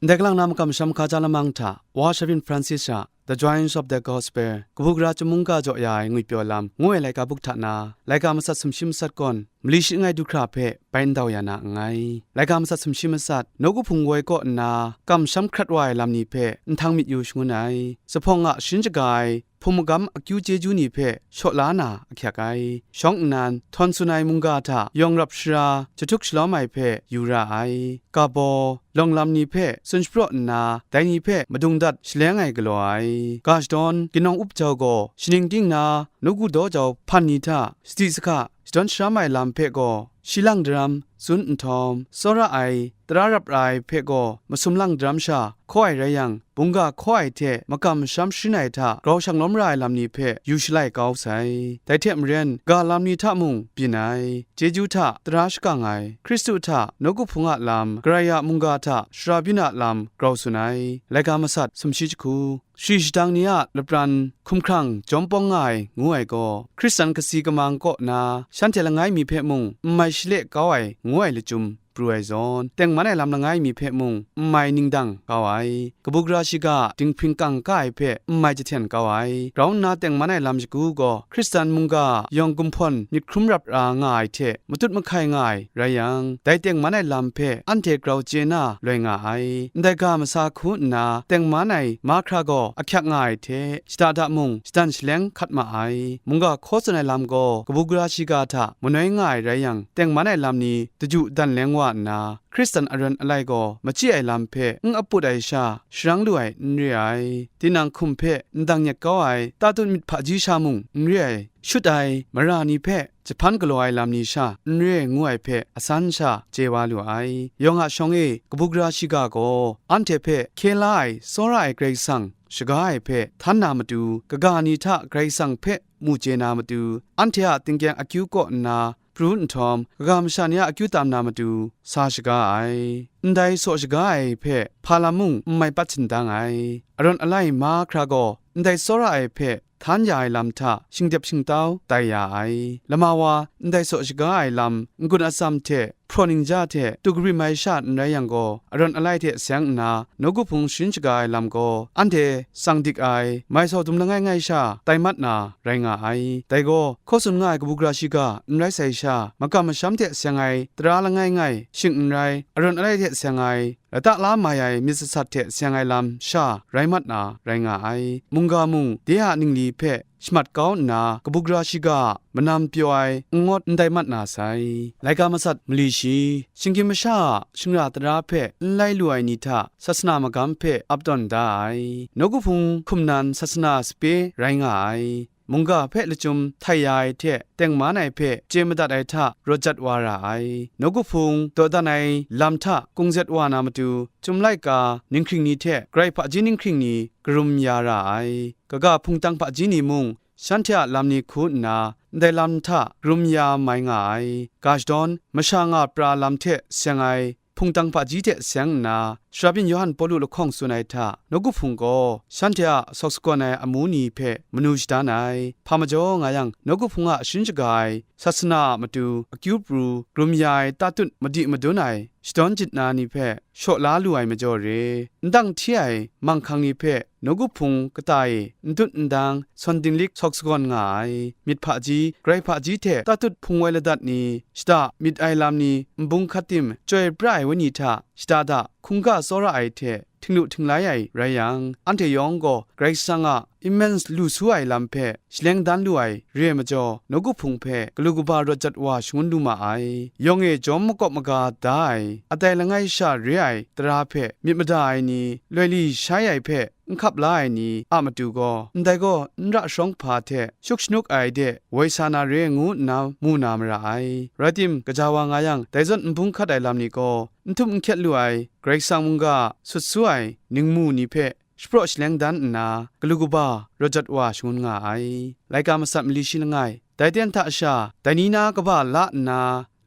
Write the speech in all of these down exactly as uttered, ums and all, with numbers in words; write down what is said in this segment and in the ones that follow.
Ndai kalang na makam masham hkaja lamang hta, Wa Shavin Francis a The Joys of the Gospel, Kabu Gara Chyum mungga jaw ya ai ngwipyaw lam, ngu ai laika buk hta na, laika matsat sumshi matsat gawn, mali shi langai du hkra hpe bai ndau ya na nngai. Laika matsat sumshi matsat, nawku hpung woi kaw nna, kamsham hkrat wa ai lam ni hpe nhtang myit yu shangun ai. Zuphpawng a sharin shaga ai, hpung magam akyu chyeju ni hpe shaw la na ahkyak ai. Shawng nnan, htawn tsun ai mungga hta yawng rap shara jahtuk shalawm ai hpe yu ra ai. Ga baw, lawng lam ni hpe tsun shapraw nna, dai ni hpe madung dat shaleng ai galaw ai. Ga shadawn, ginawng up jau gaw, shaning ting na nawku daw jau hpan ni hta sadi sahka shadawn sharam ai lam hpe gaw, shi lang daram tsun nhtawm, tsawra ai, tara rap ra ai hpe gaw masum lang daram sha hkaw ai rai yang, bungga hkaw ai hte makam masham sharin ai hta grau shang lawm ra ai lam ni hpe yu shalai kau sai. Dai hte maren, ga lam ni hta mung byin ai, chyeju hta tara shakang ai, Hkristu hta nawku hpung a lam, Karai a mungga hta shara byin a lam grau tsun ai, laika matsat sumshi jahku. Shari shadang ni a lapran hkumhkrang jawm pawng nga ai ngu ai gaw, Hkristan kasi kamang kaw na shanhte langai mi hpe mung n mai shale kau ai ngu ai lachyum pru ai zawn, tengman ai lam langai mi hpe mung n mai ningdang kau ai, kabu gara shiga dinghpring kangka ai hpe n mai jahten kau ai, grau nna tengman ai lam shagu gaw, Hkristan mungga yawng gumhpawn myit hkrum rap ra nga ai hte matut mahkai nga ai rai yang, dai tengman ai lam hpe anhte grau chye na loi nga ai. Ndai ga masa hku nna tengman ai mahkra gaw ahkyak nga ai hte, shada da mung shadan shaleng hkat ma ai. Mungga hkaw tsun ai lam gaw kabu gara shiga hta manoi nga ai rai yang, tengman ai lam ni daju dan leng wa nna, Hkristan aran alai gaw machyi ai lam hpe n aput ai sha, sharang lu ai n re ai. Tinang hkum hpe ndang nyet kau ai, tatut myit hpaji sha mung n re ai, shut ai, mara ni hpe jahpan galaw ai lam ni sha n re ai ngu ai hpe asan sha chye wa lu ai. Yawng a shawng e kabu gara shiga gaw anhte hpe hkye la ai tsawra ai Karai Kasang shaga ai hpe htan na matu, kaga ni hta Karai Kasang hpe mu chye na matu, anhte a tingkyang akyu kaw nna pru nhtawm, kaga masha ni a akyu tam na matu sa shaga ai. Ndai saw shaga ai hpe hpa lam mung n mai pat shindang ai. Arawt alai mahkra gaw ndai tsawra ai hpe htan ya ai lam hta shingdep shingtau tai ya ai. Lama wa ndai saw shaga ai lam n-gun atsam hte hpraw ningja hte tu karim ai sha n rai yang gaw, arawt alai hte seng nna nawku hpung sharin shaga ai lam gaw, anhte tsang dik ai, mai sau dum langai ngai sha tai mat na rai nga ai. Dai gaw, hkaw tsun nga ai kabu gara shiga n rai sai sha, makam masham hte seng ai tara langai ngai, shing n rai, arawt alai hte seng ai, lata la mai ai myit sasat hte seng ai lam sha rai mat na rai nga ai. Mungga mung de a ningli hpe shamat kau nna, kabu gara shiga a manam pyaw ai n-gawt n tai mat na sai. Laika matsat mali shi, shinggyim masha a shingra tara hpe n lai lu ai ni hta sasana magam hpe ap tawn da ai. Nawku hpung hkum nan sasana sape rai nga ai. Mungga hpe lachyum htai ya ai hte tengman ai hpe chye madat ai hta rawt jat wa ra ai. Nawku hpung dawdan ai lam hta kungzet wa na matu, Chyum laika ninghkring ni hte grai hpaji ninghkring ni karum ya ra ai. Kaga hpungtang hpaji ni mung shanhte a lam ni hku nna, ndai lam hta karum ya mai nga ai. Ga shadawn, masha nga pra lam hte seng ai hpungtang hpaji hte seng nna, Sharabyin Yawhan Pawlu lahkawng tsun ai hta, nawku hpung gaw shanhte a sawk sagawn ai amu ni hpe manu shadan ai. Hpa majaw nga yang, nawku hpung a sharin shaga ai sasana a matu akyu pru, karum ya ai tatut madi madun ai shadawn jit na ni hpe shaw la lu ai majaw re, ndang hti ai manghkang ni hpe nawku hpung kata e n dut n dang, sawn dinglik sawk sagawn nga ai. Myit hpaji, grai hpaji hte tatut hpung woi ladat ni, shada myit ai lam ni, nbung hkat tim, chyoi pra ai wenyi hta shada da hkungga tsawra ai hte, htinglu htinglai ai rai yang, anhte yawng gaw Karai Kasang a nmen lu su ai lam hpe shaleng dan lu ai re ai majaw, nawku hpung hpe galu kaba rawt jat wa shangun lu ma ai. Yawng e jawm makawp maga da ai, atai langai sha re ai tara hpe myit mada ai ni, loi li shai ai hpe n hkap la ai ni a matu gaw, ndai gaw n ra shawng hpa hte shuk shanuk ai de woi sa na re ngu nna mu na mara ai. Rai tim, gaja wa nga yang, dai zawn nbung hkat ai lam ni gaw, n htum n hkyet lu ai, Karai Kasang mungga a sut su ai ningmu ni hpe shapraw shaleng dan nna, galu kaba rawt jat wa shangun nga ai. Laika matsat mali shi langai, dai ten hta sha, dai ni na kaba la nna,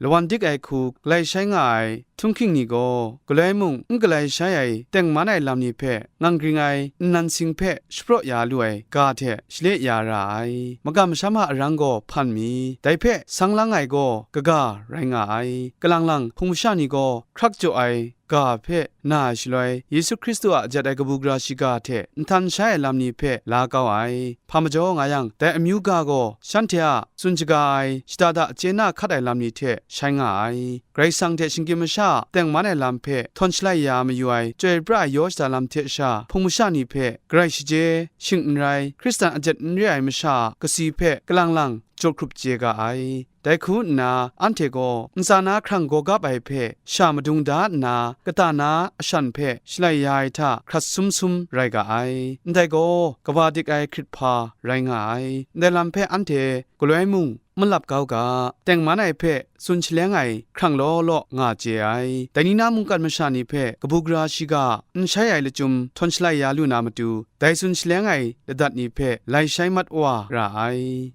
lawan dik ai hku galai shai nga ai htunghking ni gaw, galoi mung n galai shai ai tengman ai lam ni hpe ngang gring ai nnan sing hpe shapraw ya lu ai ga hte shale ya ra ai. Makam masham a arang gaw hpan mi, dai hpe sang lang ai gaw kaga rai nga ai. Kalang lang hpung masha ni gaw hkrak jaw ai ga hpe na ai shaloi, Yesu Hkristu a ajat ai kabu gara shiga hte nhtan shai ai lam ni hpe la kau ai. Hpa majaw nga yang, dai amyu ga gaw shanhte a tsun shaga ai, shada da chye na hkat ai lam ni hte shai nga ai. Karai Kasang hte shinggyim masha a tengman ai lam hpe htawn shalai ya mayu ai, chyoi pra ai yaw shada lam hte sha, hpung masha ni hpe garai shaje, shing n rai, Hkristan ajat n re ai masha a kasi hpe kalang lang jaw hkrup chye ga ai. Dai hku nna, anhte gaw ntsa na hkrang gaw gap ai hpe sha madung da nna, kata na ashan hpe shalai ya ai hta hkrat sum sum rai ga ai. Ndai gaw, kaba dik ai hkrit hpa rai nga ai. Ndai lam hpe anhte galoi mung malap kau ga, tengman ai hpe tsun shaleng ai hkrang law law nga chye ai. Dai ni na mungkan masha ni hpe kabu gara shiga n shai ai lachyum htawn shalai ya lu na matu, dai tsun shaleng ai ladat ni hpe lai shai mat wa ra ai.